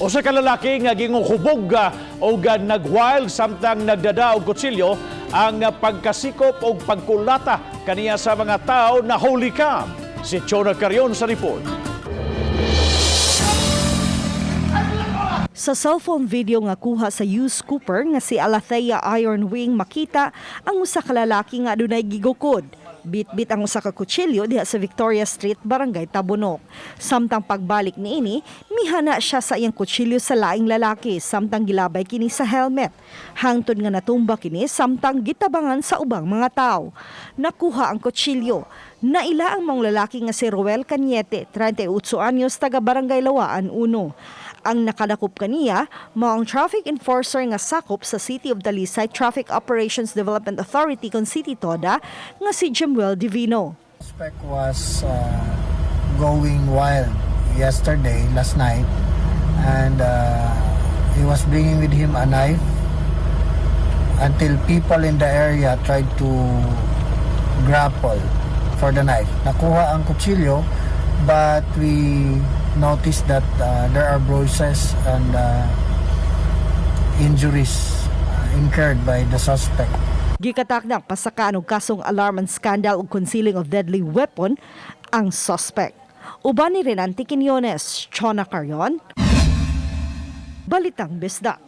Usa ka lalaki nga gingukubog og nagwild samtang nagdada og kutsilyo, ang pagkasikop og pagkulata kaniya sa mga tao na huli cam. Si Chona Carion sa report. Sa cellphone video nga kuha sa youth Cooper nga si Alathea Iron Wing, makita ang usa ka lalaki nga adunay gigukod. Bitbit ang usa ka kutsilyo diha sa Victoria Street, Barangay Tabunok. Samtang pagbalik niini, mihana siya sa iyang kutsilyo sa laing lalaki samtang gilabay kini sa helmet. Hangtod nga natumba kini samtang gitabangan sa ubang mga tao. Nakuha ang kutsilyo. Naila ang mga lalaki nga si Roel Cañete, 38 anyos, taga Barangay Lawaan 1. Ang nakadakop kaniya mao ang traffic enforcer nga sakop sa City of Talisay Traffic Operations Development Authority kon City TODA nga si Jemuel Divino. Suspect was going wild yesterday, last night, and he was bringing with him a knife until people in the area tried to grapple for the knife. Nakuha ang kutsilyo, but we noticed that there are bruises and injuries incurred by the suspect. Gikatakdang pasakaan og kasong alarm and scandal ug concealing of deadly weapon ang suspect. Uban ni Renante Quiñones, Chona Carion, Balitang Bisdak.